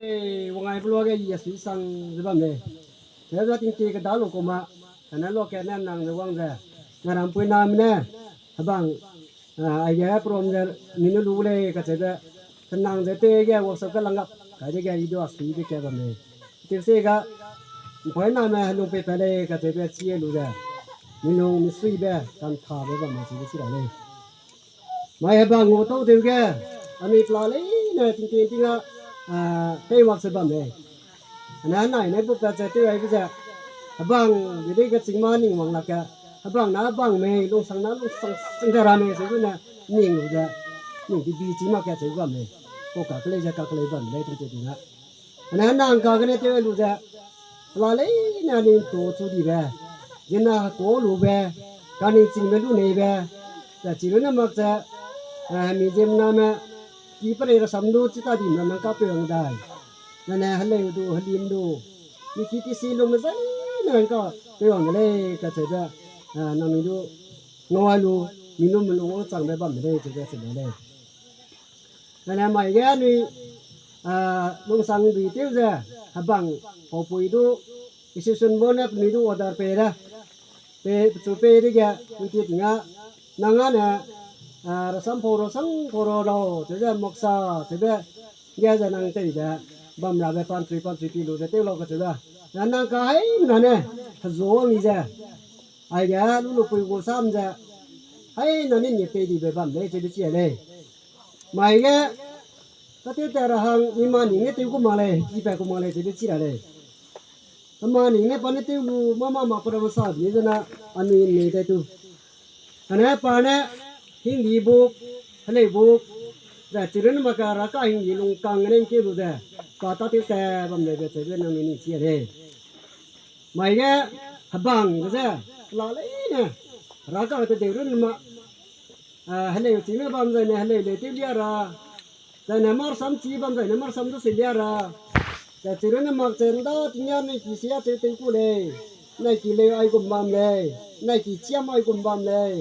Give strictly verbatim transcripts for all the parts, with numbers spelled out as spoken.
Ei, wangai beluage i a sui sang ze bam lei. Tewza tingtie keda lu kuma, kane luakane nang ze wang ze, na rampui name ne, hebang, ah, aige program ze, mi ne lu lei kacheube, kenang ze pe ge workshop ge lang gap, kai dege i du a sui de ka bam lei. Tewse ga, mpoi name helung pei pa lei kacheube chi lu ze, mi lung mi suibe, kanthabe bam lei chibe chi ra lei. Mai hebang gu tau tew ge, anui pela leine tingting ting a, ah, pei mak se bam lei. Ana nai ne bu pat ze tew aibe ze, hebang, bidei ge ching ma ning wang lak ge, hebang na hebang mei, lungsang na lungsang sing da ra mei, se gu ne, ning lu ze, ning di bi chi mak ge se gu bam lei. Kau ka kelei ze ka kelei bam lei tingting ting a. Ana nang ka gene tew lu ze, pela leine anui ntu chu dibe, zena hekau lube, kaning chingbe lu neibe, ze chi lu ne mak ze, eh, mi ziemmename, ki perei rasam du chi ta di me nang kapeu hang dai. Nane heleu du, helim du, mi ki ti si lume zai ne nang kapeu hang de lei kacheube, eh, nangnui du, ngau ai lu, mi lu me lu wangchangbe bam de lei, chebe chebe lei. Nane mai ge anui, ah, lungsang dui tew ze, hebang, paupui du, institution bo ne penui du order pei da. Pe, pechu pei dege, tingtie ting a, nang â ne, ah, rasam pau rasam pau ra lau, chebe moksa, chebe, ge ze nang tei de, bam rabe panchui panchui pi lu ze tew lau kacheube. Na nang ka haimena ne, hezu mi ze, aige lu lu pui gu sam ze, haina ne ni tei dibe bam lei chebe chi a lei. Mai ge, katew ta ra hang, mi ma ning ne tew gu mak lei, ki pa gu mak lei chebe chi ra lei. Hema ning ne pa ne tew lu, mâ mâ mak pe ra masa bi zena, anui nei dai tu. Kane pa ne, hingdi buk, helei buk, ze chi runne mak ka ra ka hingdi lungkang ne ngkeu lu ze, pa tâtew ta bam leibe chebe nangnui ni chi a lei. Mai ge, hebang ge ze, la leine, ra ka tedeu runne mak, ah, heleu chime bam zai ne heleu leu tew lia ra, zai ne marsam chi bam zai ne marsam du se lia ra, zai chi runne mak ze nda tingya nai ki sia cheu tew ku lei, nai ki leu aigum bam lei, nai ki chiam aigum bam lei,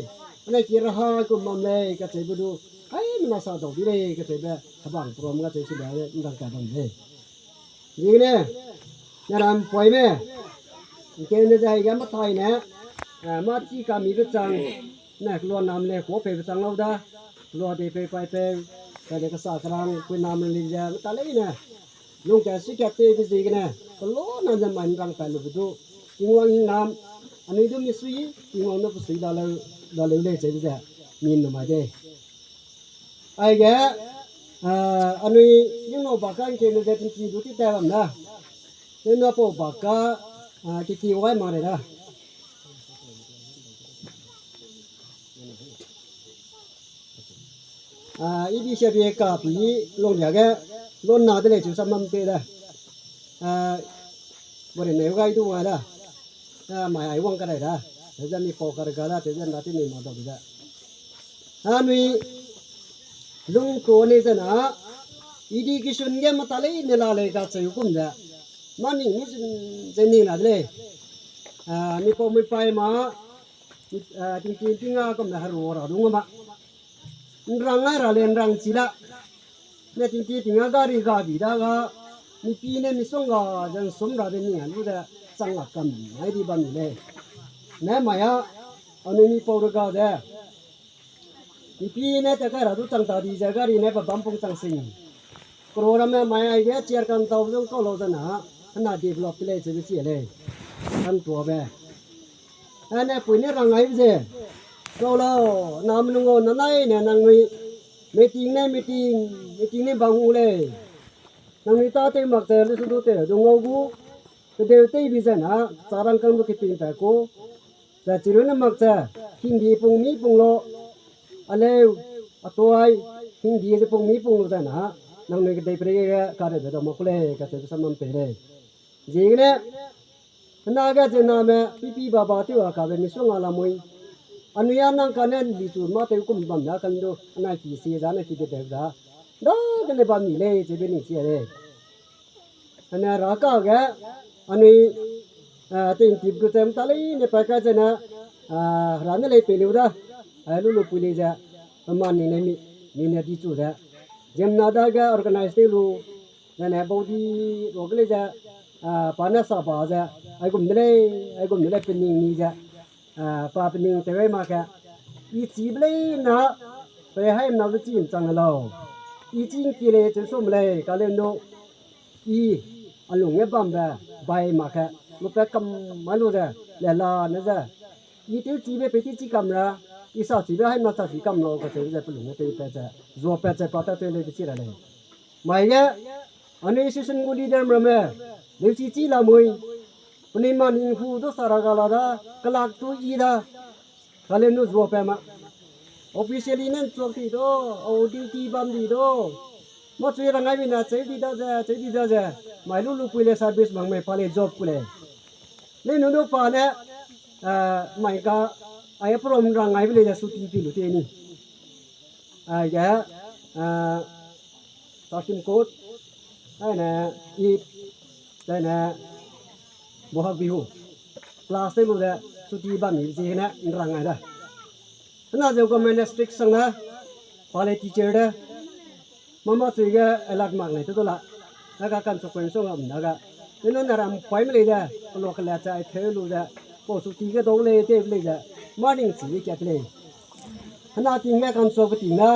nai ki raha aigum bam lei kacheube du, haimena sa dau di lei kacheube, hebang program ga cheu si lei, ndang ka bam lei. Ziegene, ne ram poime, ngkeu ne ze aige mathai ne, eh, mâ chi kamibe chang, ne kelua nam lei kuâ peibe chang lau da, kelua dei peu paipeu, kade kesa kerang, pui nam lei ze, meta leine, lungkat suikat tewbe ziegene, kelua na ze mai nrang pat lube du, Tingwang hingnam, anui du misui, Tingwang du pesui laleu, laleu lei chebe ze, mi nu mai de. Aige, ah, anui, ningno baka ngkeu ne ze tingki du ti ta bam da. Ningno pau baka, ah, kiki wai ma rei da. Ah, ibi sia bi kapi lunglia ge, lonna de lei chu samam te da. Ah, bore neu gai du wai da. Ah, mai ai wang kadai da. Teze mi pau kare ga da, teze nda ti mi ma dau bi da. Anui lungtu ne zena, education ge meta leine la lei kacheu kum ze. Mani mi zun ze ning la de lei. Ah, mi pau mi pai ma, mi, ah, tingting ting a kum ze heru ra du ngau ma. Nrang ai ra lei nrang chi la. Ne tingting ting a gari ga bi da ga, mipi ne misongga ze nsum rabe ning a lu ze chang la kam ai di bam mi lei. Ne mai a, anui mi pau rega ze, mipi ne ta kai ra du chang ta di ze gari ne pa bam pung chang sing. Kero ramme mai aige chair kan tau zong kau lau zena, hena develop te lei chebe chi lei. Kan tuabe. Ane pui ne rang aibe ze. Kau lau, na menung au na nai ne nangnui. Meeting ne meeting, meeting ne bang u lei. Nangnui tâtew mak ze lusu du tew du ngau gu. Pedeu tei bi zena, charangkâng du keping pa ku. Ze chi runne mak ze, hingdi pung mi pung lau. Aleu, atuai, hingdi ze pung mi pung lu zena, nangnui kedei pere ge kareube dau mak ku lei, kacheube samam pei lei. Ziegene, hena ge zienname, pipi baba tew a kabe misongga lamui. Anui a nang kane lichu mâ tew kum bam da kan du, anai ki sie za, anai ki dedeu za. Dagene bam mi lei, chebe ning chi lei. Ane ra ka ge, anui, ah, tingtip gu tem ta leine pa kai zena, ah, ra ne lei pei leu da, ah, lu lu pui lei ze, pema ning ne mi, mi ne di chu ze. Ziemmena dage organize tew lu, Zene baudi ruage lei ze, a, pa ne sa ba ze, aigum de lei, aigum de lei pening ni ze, a, pa pening tew ai mak ge. I chibe lei na, pe haimna ze chim chang lau. I ching ki lei cheu sum lei, kale nu, i, a lung ge bambe, bai mak ge, lu pe kam mai lu ze, le la ne ze. I tew chibe pe tew chi kam ra, i sa chibe haimna sa chi kam lau kacheu ze pelung ge tew pat ze, zua pat ze pa ta tew lei de chi ra lei. Mai ge, anui session gu leader ramme, leuchi chi lamui, penui ma ning hu du sa ra ga la da, kelak tu i da, kale nu zua pat ma. Officially ne nchuak di du, au duty bam di du. Mâ chui rang ai bi na cheu di da ze, cheu di da ze. Mai lu lu pui lei service mak mei pa lei job ku lei. Lei nu du pa ne, a, mai ka, ai apron rang ai bi lei ze suti pi lu te ni. Aige, a, Saskim Court, aine, Eid, zaine, Bohag Bihu. Class tew lu ze, suti bam mi ziegene, nrang ai da. Hena ze government district sang na, pa lei teacher de. Mâ mâ chui ge alert mak lei te du la. Daga kanchuk pen sung am daga. Nenu ne ram paime lei de, kelo kele chai theu lu ze, kau suti ge dau lei te lei ze, mâ ning chi ge kat lei. Hena ting ge kanchuk pe ting na,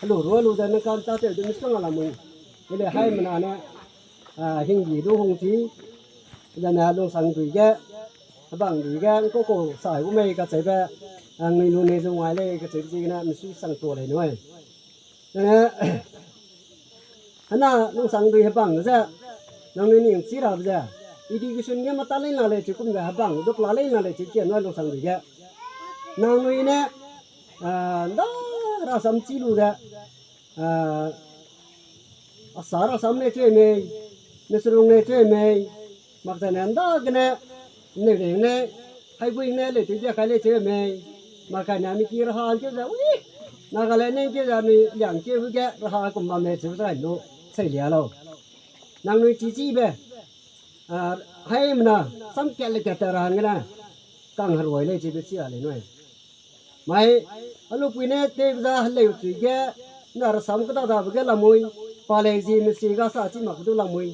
helu ru lu ze nang kan ta tew de mi sung a lamui. Ele haimena ne, a, hingdi du hung chi, zene lungsangdui ge, hebangdui ge, ngkau kau sai gu mei kacheube, a, ngui lu nei zu ngai lei kacheube ziegene, misui sang tua lei nui. Zene, hena lungsangdui hebang ze, nangnui ning chi rabe ze, education ge mata lei na lei cheu kum ze hebang du pela lei na lei cheu kia nui lungsangdui ge. Nangnui ne, a, nda rasam chi lu ze, a, asa rasam lei cheu mei, meserung lei cheu mei, mak zene nda gene, neu lei ne, haigui ne lei cheu dia kai lei cheu mei, mak kane mi ki raha keu ze, ui, Nagaland ne keu ze anui liang keu ge raha kum bam lei cheu zai lu, sei lia lau. Nangnui chi chibe, a, haimena, sam kat le kat te ra hangge ne, kang herui lei chibe chi ra lei nui. Mai, a lupui ne tewbe za heleu chui ge, na rasam keda dabe ge lamui, pa lei zi mesi ga sa chi mak du lamui.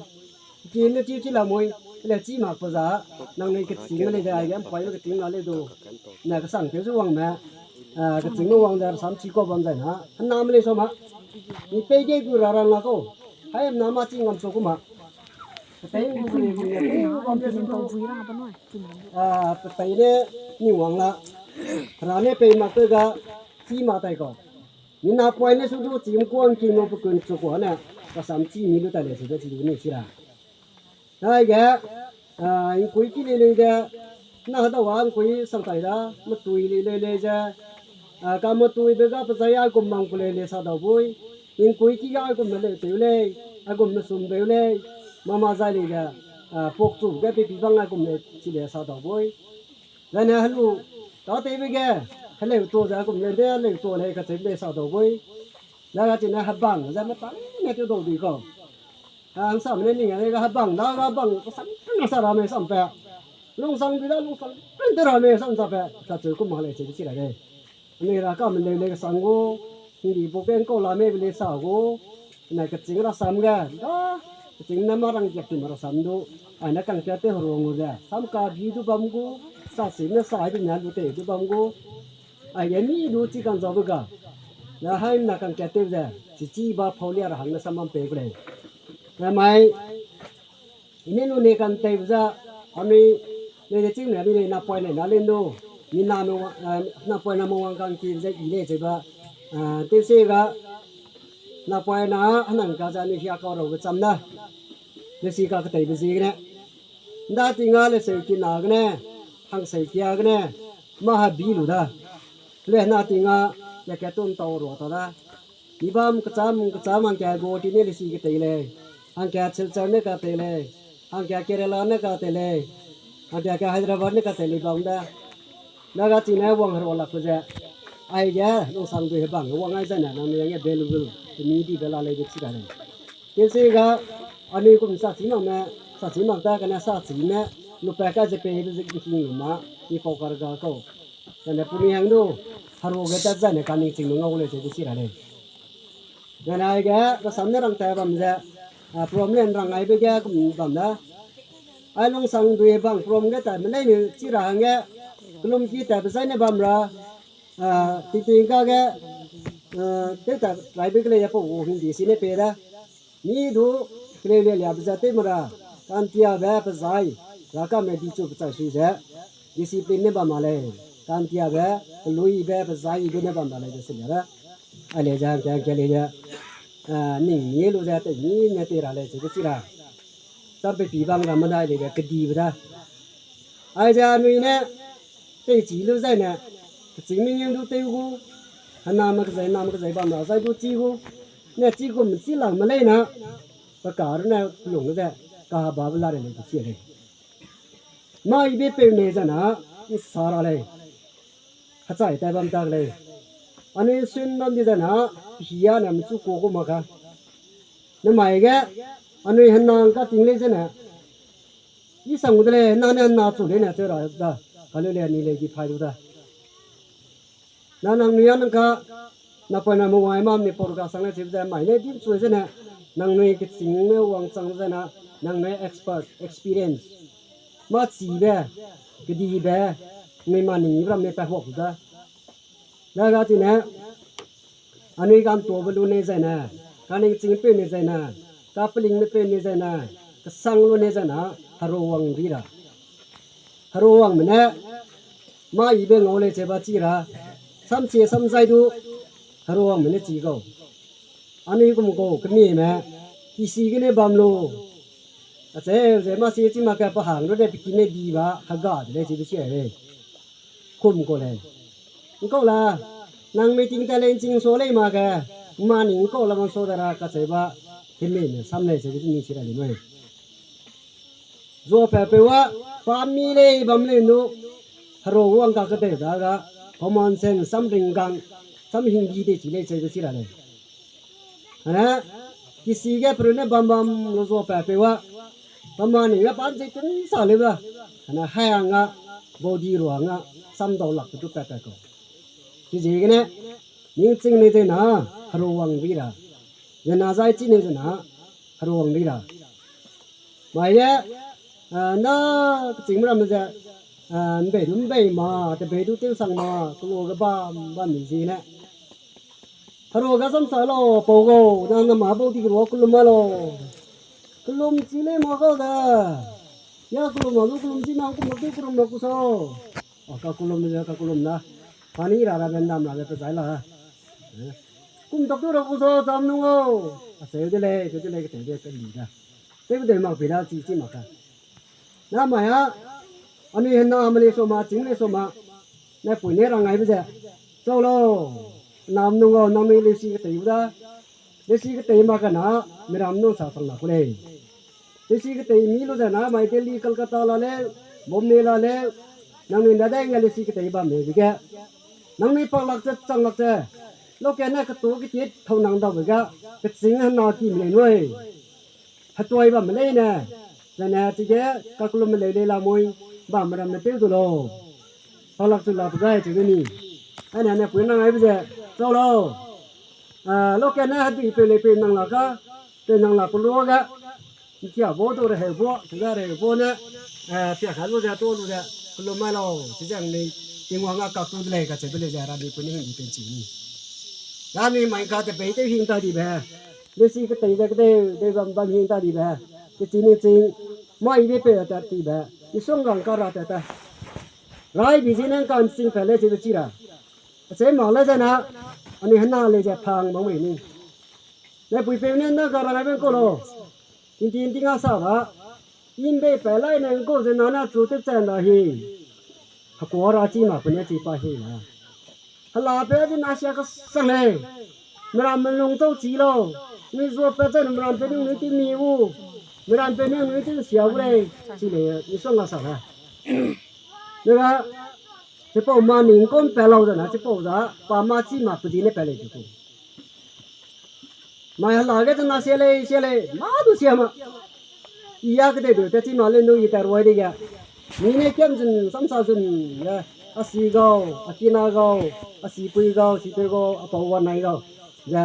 Ki ne chi chi lamui, le chi mak pe za, nangnui kechîngme lei ze aige mpaîme kechîngme lei du. Ne kesang tew zu wangme, a, kechîngme wang ze rasam chi kau bam zai na, hêname lei sa ma. Mi pei ge gu ra rang la kau, haimena mâ chi ngam su ku ma. Petei gu gu lei gu ne, a, petei ne ni wang la, hera ne pei mak tew ga, chi mak tai kau. Mi napoine su du chîm kuang ki ngau pe kun chu kua ne, rasam chi mi lu tai lei chibe chi du ni chi ra. Aige, a, ngkui ki lei lei de, na hedau a ngkui sang tai da, metui lei lei lei ze, a, ka metuibe ga pezai aigum mang ku lei lei sa dau bui, ngkui ki ga aigum ne lei teu lei, aigum ne sum beu lei, mama zai lei de, a, pokchu ge pe pi bang aigum lei chi lei sa dau bui. Zane helu, tatewbe ge, heleu tua ze aigum lei de, heleu tua lei kacheu lei sa dau bui. Daga chine hebang ze metang ne tew dau di kau. Hangsame ne ning a lei ga hebang da ga bang kasang na sa ra mei sampe. Lungsangdui da lungsang pen te ra mei sam sape. Kacheu ku mak lei cheu chi ra lei. Anui ra kame leu lei kasang gu. Hingdi bu ge ngkau la mei be lei sa gu. Nai kechîng rasam ge. Da, kechîng ne ma rang giak ti ma rasam du. Aine kangkat tew heruang gu ze. Sam ka bi du bam gu. Sa si ne sa ai du nia du tei du bam gu. Aige mi du chi kangzaube ga. Na haimena kangkat tew ze. Chichi ba phau lia ra hangge sam bam pei gu lei. Namai, i ne lu ne kanteibe za, anui, lei de chîng ne anui lei napoine na lei du, mi name wa-, eh, napoine me wang kang ki ze i lei cheu ba, eh, tewse ga, napoine henang ka ze anui hia kau raube cham da, lesi kaketeibe ziegene, nda ting a leseu kina gene, hangseu kia gene, mâ hebi lu da, le hena ting a, le katun tau rua ta da. Mi bam kecham kecham hangka Guwahati ne lesi ketei lei. Hangka Silchar ne katei lei. Hangka Kerala ne katei lei. Hangka ka Hyderabad ne katei lei bam da. Daga chine wang herua lakbe ze. Aige lungsangdui hebang wang ai zene nangnui hangge valuable, temi dibe la lei de chi ra lei. Tewse ga, anui kum sa chi makme, sa chi mak da kane sa chime, lupa ka ze peibe ze king lu ma, mi pau kar ga kau. Zane penui hang du, herua ge tat zane kaningching lu ngau lei ze de chi ra lei. Zane aige, rasam ne rangtai bam ze, a, problem rang aibe ge kum bam da. Ai lungsang dui bang problem ge tat me lei ni chi ra hangge, kelum ki tat be zai ne bam ra, a, tingting ka ge, a, tew tat raibe ke lei ya pau gu hingdi si ne pe da. Mi du, keleu le lia be ze tew me ra, kantiabe pe zai, ra kame di chu pe chai sui ze, discipline ne bam ma lei, kantiabe, peluibe, pe zai du ne bam ma lei ze se lia da. A le ze hangke hangke le ze, a, ning mi lu ze te mi ne te ra lei ze chi ra. Cham pe pi bang ra medai le ze kedibe da. Aize anui ne, teichi lu zai ne, kechîng mengeu du tew gu, hename kezai, name kezai bam ra zai du chi gu, ne chi gum chi lang me lei na, pe ka ru ne pelung ze, kahebabe la re lei pe chi lei. Mâ ibe peu nei zai na, nsa ra lei. Hechai tai bam tak lei. Anui sun bam di zai na, pehia ne mechu kua gu mak ka. Nemai ge, anui henang ka ting lei zene, i sang gu de lei, nang ne hena chu lei ne cheu ra da, kaleu lei anui lei di phai lu da. Na nangnui a nang ka, napoina mewai mam ni por ga sang lei cheu ze mai ne din chu zene, nangnui kechîngme wangchang zai na, nangnui expert, experience, mâ chibe, kedibe, nui ma ning ramme pa huak da. Daga chine, anui kantuabe lu nei zai ne, kaningchîngpeu nei zai ne, kapelingmepeu nei zai ne, kesang lu nei zai na, heruawang di ra. Heruawangme ne, mâ ibe ngau lei cheu ba chi ra, samchie samzai du, heruawangme ne chi kau. Anui gum kau kemieme, kisi gene bam lu. Acheu ze mâ si chi mak ka pe hang ru de pe ki ne di ba, hega de lei cheu be chi ra lei. Kum kau lei. Ngkau la, nang meeting ta lei nching sua lei mak ge, mâ ning ngkau la bam sua da ra kacheu ba, kemieme sam lei cheu be chi ni chi ra lei nui. Zuapatpeu a, pa mi lei bam lei nu, heruawang ka kedeu daga, common sense, samringgang, samhingdi teichi lei cheu be chi ra lei. Ane, kisi ge perun ne bam bam lu zuapatpeu a, pa ma ning ge pa nchei tun sa leu da. Ane, hai hang a, body ruang a, samdau lak pe du patpat kau. Chiziegene, ningching nei zai na, heruawang di ra. Zai na zai chi nei zai na, heruawang di ra. Mai ge, a, na kechîngme ramme ze, a, mbei du mbei ma, tebei du tewsang ma, kelu ge bam, bam mi ziegene. Herua ga samsa lau, pau gau, nang na ma bau di rua kelum ma lau. Kelum chi lei ma gau da. Ya kelum ma lu kelum chi ma, kelum ma du kelum ma ku sau. A, ka kelum ze, ka kelum na. Pani ra ra ben dam ra ze pe zai la. Kum tak du ra ku sau, cham nung au. Acheu de lei, cheu de lei, ketei de, keli da. Tew de mak pi da, chi, chi mak ka. Namai a, anui hename lei sua ma, chîng lei sua ma, naipui ne rang aibe ze, chau lau, nam nung gau nangnui leusi ketei u da, leusi ketei mak kena, miram nung sa chang la ku lei. Leusi ketei mi lu ze namai Delhi, Kolkata la leu, Bombay la leu, nangnui dadai nge leusi ketei bam mei dege, nangnui pak lak ze, chang lak ze, lokat ne ketu ketit thau nang daube ga, kechîng hena ki me lei nui. Hetuai bamme leine, zane chige kakellumme leu lei lamui, bamme ramme tew du lau. Palak chu la pe gai cheu de ni. Aine ne pui nang aibe ze, chau lau. A, lokat ne hedui peu lei peu nang la ka, peu nang la pe lu ge. Nkia bo du reheu bo, cheu de reheu bo ne, a, pia ka lu ze, tu lu ze, kellum mai lau, chi ze anui, Tingwang a kak tu de lei kacheube lei ze, rami pui ne hing di pen chi ni. Rami mai ka tebei tew hing ta dibe. Lesi ketei ze kedeu, deu bam bam hing ta dibe. Kechîng ningchîng, mai be peu tat tibe. Misongga ngka ra tat ta. Rai bi zie ne ngka nching pat lei cheube chi ra. Acheu mak lei zena, anui hena lei ze phang bam mei ni. Naipui peu ne na ga rang aibe ngkau lau. Tintin ting a sa ba. Imbe pat lai ne ngkau ze na ne chu tew chan ra hi. Hekua ra chi mak pe ne chi pa hi na. Hela pe zi na sia kesang lei. Meramme lung chau chi lau. Nui zuapat zai ne meramme pe ning nui tew mi u. Meramme pe ning nui tew sia gu lei. Chi lei, misongga sa lei. Nega, chipau ma ning kum pat lau zena, chipau za, pa ma chi mak pe di ne pat lei di ku. Mai hela ge zena sia lei, sia lei, mâ du sia ma. I a kedei du, te chi ma lei nu i ta ruai dege. Mi ne kiam zun, samsa zun, ge, a si gau, a kina gau, a sipui gau, sipeu gau, a pau wa nai gau. Ze,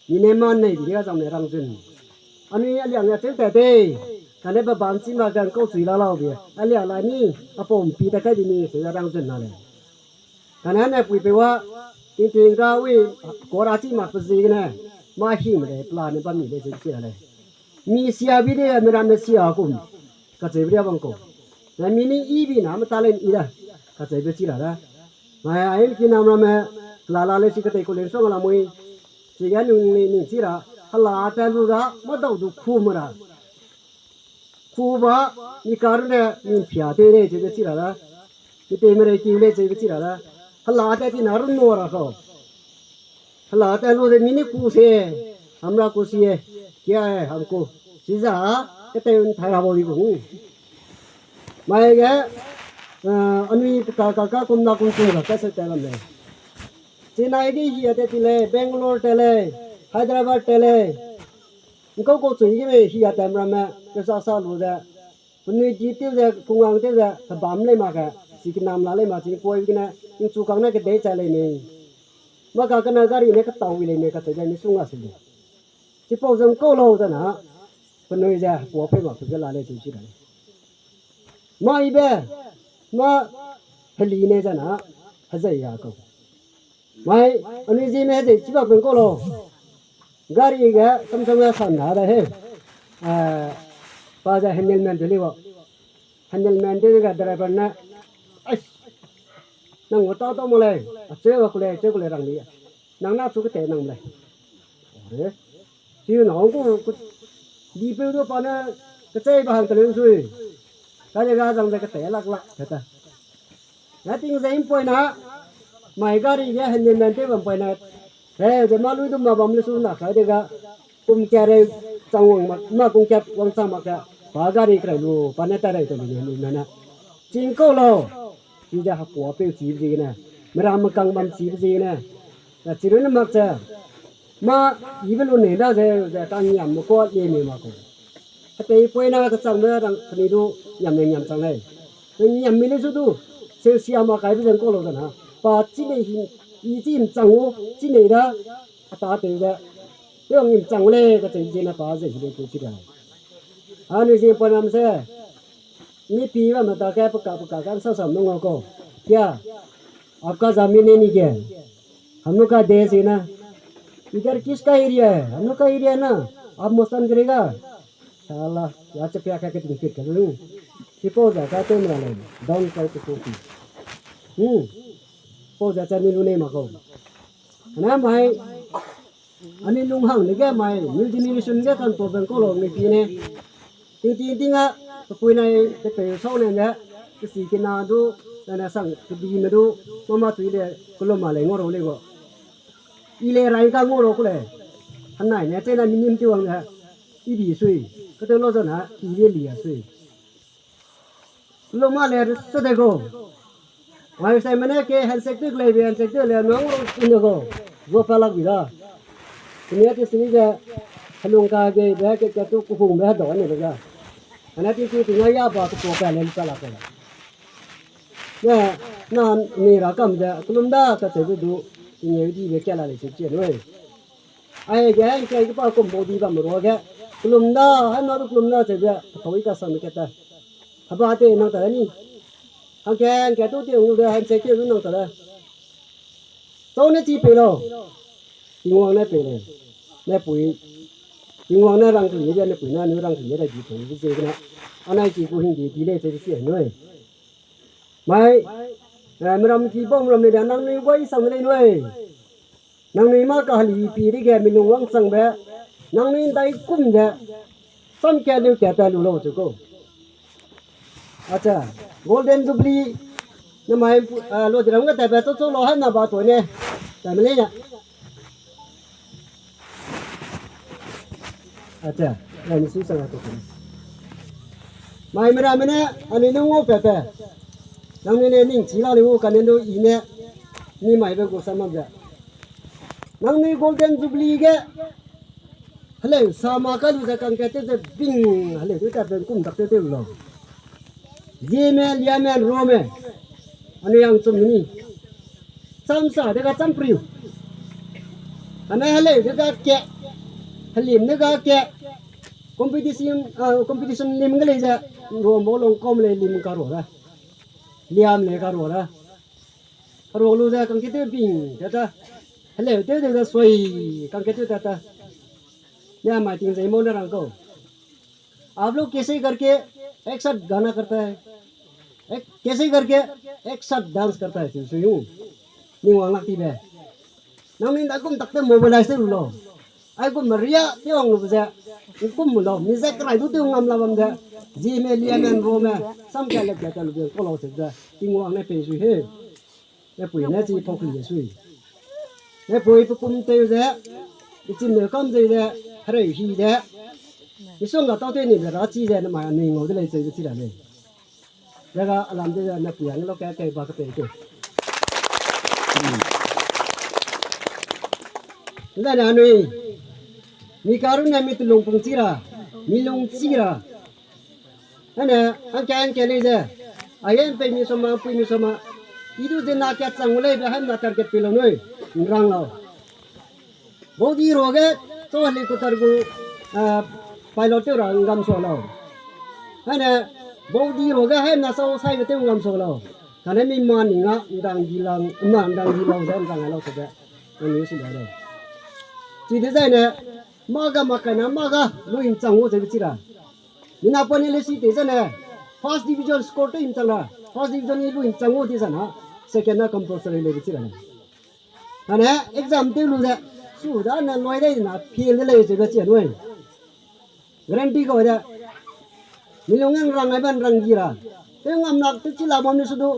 mi ne mâ nei di ge zang ne rang zun. Anui aliang ya cheu tat de. Kane ba ban chi ma gan kau chui la lau be. Alia la ni, apau mpi ta kai di ni, se ya rang zun na le. Kane ne pui pe wa, ting ting ga wi, kora chi mak pe zi gene, ma hing de pla ne ba mi de se chi la le. Mi sia bi de, mi ram ne sia kum. Kacheu bi de bang ko. Na mi ni i bi na ma talent i da. Kacheu bi chi la da. Mai ai ki nam ram me, la la le chi katei ko len song la mui. Chi ga nung ni ni chi ra, hala ta lu da, ma dau du khu ma ra. Khu ba, mi karu ne, mi pia te le chi de chi la da. Mi te mere ki le chi de chi la da. Hala ta ti na ru no ra ko. Hala ta lu de mi ni ku se, hamra ku sie, kia e, ham ku. Siza, kete un thai ra bo di ku. Mai ge, eh, anui ka, ka, ka, kum na kum kum ra, ka se ta lam le. Chennai ge hia te ti le, Bangalore te le, Hyderabad te le. Nkau kau chui ge me hia ta mra me, ke sa sa lu de. Penui di tew ze, kungang tew ze, hebam lei mak ge, si kenam la lei mak, ching koi gene, nchu kang ne kedei chai lei mei. Maka kena gari ne ketau wi lei mei, kacheu ze ni sung a se lei. Chipau ze nkau lau ze na, penui ze, hekua pei mak pe ge la lei cheu chi ra. Ma ibe, ma heli ne ze na, hezei ya kau. Mai, anui zi me hezei chi bak pe nkau lau. Gari ge, samsam ge san da da he. Eh, pa ze handleman de lei wa. Handleman de ga driver ne. Ai, nang wa ta ta mo lei. Acheu ga ku lei, acheu ku lei rang di. Nang na chu kete nang lei. Ore. Chi na hong ku, ku, di peu du pa ne, kechei ba hang kelen sui. Ka de ga zang ze kete lak lak, kata. Na ting ze mpoi na, mai gari ge handleman tew bam poi na, he, ze ma lui du ma bam le su na kai de ga, kum kat rei chang wang mak, ma kum kat wang chang mak ka, pa gari krai lu, pa ne ta rei te lu ne, lu ne na. Ching kau lau, chi ze hekua peu chibe ziegene, mera mekang bam chibe ziegene, na chi runne mak ze, ma, ibe lu nei da ze, ze kangiam me kua le mei mak kau. Hetei poina kechangbe rang keni du ngiam ne ngiam chang lei. Ngiam mi lei su du, seu sia ma kaibe ze nkau lau ze na. Pa chi nei hi, i chi nchang u, chi nei da, a ta tew ze. Tew ngiam chang u lei, kacheu ziegene pa ze hi lei keu chi da. Anui zie poinam se, mi pi bam me ta ke peka peka ka nsa sam nung ngau kau. Kya, आपका जमीन है नहीं क्या? हम लोग का देश है ना। इधर किसका एरिया है? हम लोग का एरिया है ना। आप मौसम गिरेगा। साला, या चपिया का कितनी फिट कर लूं। Sipau za ka tew mera lei, down kai tu kopi. Hmm. Pau za cha ni lu nei mak kau. Ana mai, ani lung hang de ge mai, new generation ge kan to beng kau lau mi pi ne. Ting ting ting a, pe pui nai, pe pe sau ne ge, pe si kena du, na na sang, pe di me du, mama tui de, kelum ma lei ngau rau lei gau. I le rai ka ngau rau ku lei. Hanai ne, chena minim ti wang ge, i di sui, ketew lau zana, i le li a sui. Lu ma le su de gu. Mai sai mene ke handshake tik lei be handshake tik lei nang ru sun de gu. Gu pa lak bi da. Kene ti sini ge helung ka ge be ke ke tu ku hung be do ne be ga. Ana ti ti ti nga ya ba ku po ka le lu sa la ka. Ne, na ni ra kam de kelum da ka te du du. Ti nge di be ke la le chi chi nui. Ai ge, ai ge, ge pa kum bau di bam ruage. Kelum da, hai na du kelum da, che ge, thau i ka sang ke ta. Haba te nang ta ni. Hangke, hangke tu te ngu de, han che ke du nang ta da. Tau ne chi pe lau. Tingwang ne pe le. Ne pui. Tingwang ne rang tu ye de, ne pui na nu rang tu ye de, di pe, di che na. Anai chi ku hing di, di le che di che nui. Mai, eh, meram ki bau meram le da, nangnui wai sang lei nui. Nangnui ma kaheli pi dige milung wangchangbe, nangnui ndai kum ze, sam ka leu ka ta lu lau chu ko. Acha, Golden Jubilee, namai, ah, lo diram ga ta be chu chu lo han na ba to ne, ta me le ya. Acha, rani su sang a to kane. Mai mera mene, ani nung o pepe. Nangnui ne ning chi la ni u kane lu i ne, ni mai be gu sa mam ze. Nangnui Golden Jubilee ge, heleu sa ma ka lu ze kangkat tew ze bing, heleu tew ta ben kum dak tew tew lau. Zieme, liame, rome. Anui ang chum ni. Cham sa de ga cham priu. Ane heleu de ga ke. Helim de ga ke. Competition, ah, competition lim ge lei ze, ruambo long kom lei lim ka rua da. Liam lei ka rua da. Ka rua lu ze kangke tew bing, ze ta. Heleu tew de ze sui, kangke tew ta ta. Ne mai ting ze mo ne rang kau. आप लोग कैसे करके एक साथ गाना करता है, एक, कैसे करके एक साथ डांस करता है, sui yu. Ning wang lak ti be. Nang ning da kum tak te mobilize te lu lo. Ai kum ria te wang lu ze. Kum lu lo. Mi ze krai du te ngam la bam ze. Zi me, lia me, ro me. Sam ka le ka lu ze ko lo se ze. Ning wang ne pe sui he. Ne pui ne chi pau kli ze sui. Ne pui pe kum teu ze. I chim ne kam ze ze. Hereu hi ze. I song ga tau te ni ze ra chi ze ne mai anui ngau de lei ze chi ra lei. Dega alam de ne pui ang lo ka kai ba ka pe ke. Nda na anui. Mi karu ne mi telung pung chi ra. Mi lung chi ra. Hane, angke angke lei ze. Ayen pe mi soma, pui mi soma. I du ze na kat chang lei be han na target pe lo nui. Nrang lau. Baudi ruage, chau helicopter gu, ah, pilot tew ra ngam sua lau. Hane, baudi ruage hai na chau saibe tew ngam sua lau. Kane mi ma ning a, ndang di lang, na ndang di lau ze, ndang lau se de. Nang ni si lau. Chi dezaine, ma ga ma kai na, ma ga, lu hing chang gu ze be chi ra. Mina pa ni le si te zane, first division score te hing chang ra, first division i lu hing chang gu di zana, second na compulsory le be chi ra. Ane exam tew lu ze, su da ne loi dai na fail de lei ze be chi nui. Guarantee kau de. Mi lung ngang rang ai ban rang di ra. Tew ngam lak tew chi la bam ne su du.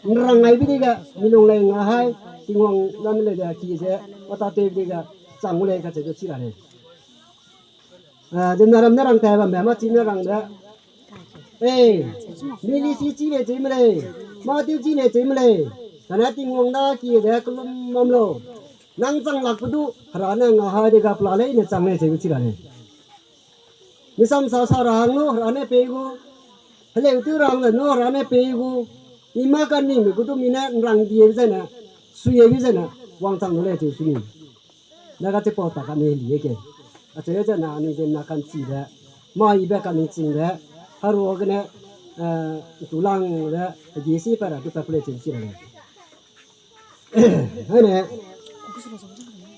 Nrang ai bi di ga, mi lung lei nga hai, Tingwang lam lei de ki ze, wata tew bi di ga, chang gu lei ka che de chi ra lei. Ah, de na ram ne rang tai bam be, ma chi ne rang de. Eh, mi li si chi le chi me lei. Ma tew chi le chi me lei. Kana Tingwang da ki de kelum mam lo. Nang chang lak pe du, hera ne nga hai de ga pla lei ne chang lei chi gu chi ra lei. Mi sam sa sa ra hang nu, hera ne pei gu. Heleu tew rang le nu, hera ne pei gu. Mi ma ka ni mi gu du mi ne nrang die bi zene, sui e bi zene, wang chang nu lei chi su ni. Na ga chipau ta ka ni li e ke. Acheu ze na ni ze na kan chi de. Ma i be ka ni ching de. Haru gene, eh, tu lang de, gi si pa ra du pa pule ching chi ra lei. Hane,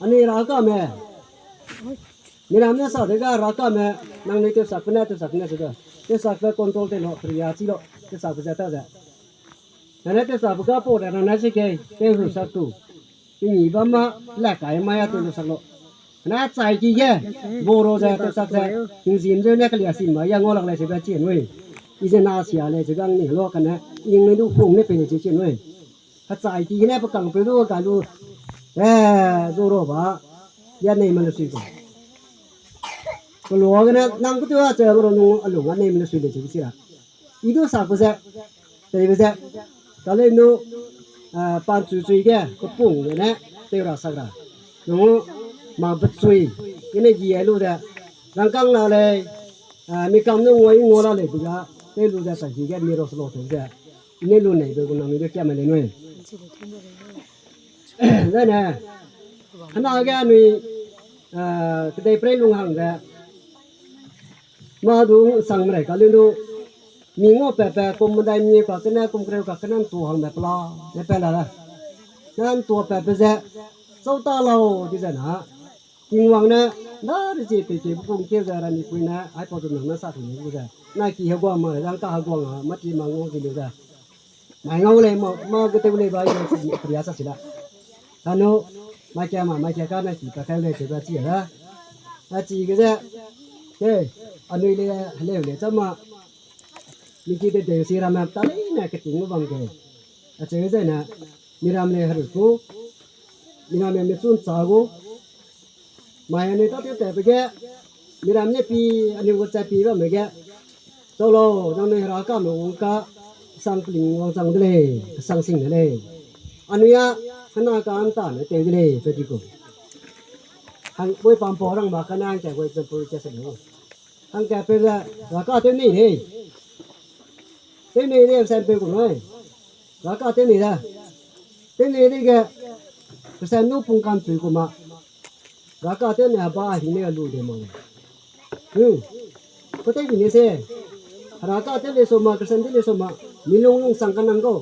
anui ra ka me. Mina me sa de ga ra ka me, nang ni tewsak pe ne, tewsak pe ne se de. Tewsak pe control te lo, priya chi lo, tewsak pe ze ta ze. Nane tewsak pe ga pau de nane si ke, tew lu sak tu. Pini bam ma, la kai ma ya tew lu sak lo. Na chai ki ge, boro ze tewsak ze, tingzim ze ne kelia sim ma ya ngau lak lei se be chi nui. I ze na sia lei se gang ni lo kane, ing ne du phung ne pe lei se chi nui. Hechai ki gene pe kang pe du ka lu, eh, zu ro ba, ya nei ma lu sui ko. Kelu gene nang ku tu a che ro nung a lu ga nei ma lu sui lei se chi ra. I du sak pe ze, tei be ze, ka lei nu, ah, pan chui chui ge, pe pung gene, tew ra sak ra. Nung, ma be chui, gene gi ai lu de, rangkâng na lei, ah, mi kam nu ngua i ngua la lei bi ga, tew lu de ta hi ge mi ro se lo tew ze, i ne lu nei be gu nang mi de kia me lei nui. Zane, hena ge anui, ah, kedei prei lung hang ze, ma du sang merei ka lei du, mi ngau pe pe, kum medai mi ka kene, kum kereu ka kene, ntu hang me pela, ne pe la da. Ne ntu pe pe ze, chau ta lau di ze na. Tingwang ne, na de zie pe ke bu kum keu ze ra ni pui ne, aipau zu nang ne sa tu ni bu ze. Na ki heguang ma, rang ka heguang a, ma ki ma ngau ki lu ze. Mai ngau lei, ma, ma ge tew lei ba, i lei, priya sa si la. Kanu, mai kia ma, mai kia ka na ki pa kai lei, tew ba chi la. A chi ge ze, ke, anui lei, heleu lei, cham ma. Mi ki de de si ramme, ta leine keting lu bam ke. Acheu ze na, mi ram lei heru ku, mi ram lei mi chun cha gu. Mai anui ta tew ta pe ge, mi ram ne pi, anui gu cha pi bamme ge. Chau lau, nang ne hera ka me wang ka, sang pling wang chang de lei, sang sing de lei. Anui a, hena ka an ta ne tew de lei, pe di ku. Hang, boi pam pau rang ma ka na hang ka gu example ka se lu. Hang ka pe ze, ra ka tew nei lei. Tew nei de, sample ku nai. Ra ka tew nei da. Tew nei de ge, pe sam nu pung kan chui ku ma. Ra ka tew nei a ba hing ne a lu de ma. Hmm. Kutei bi ne se, Hera ka te le so ma, Christian te le so ma, mi lung lungsang ka nang kau.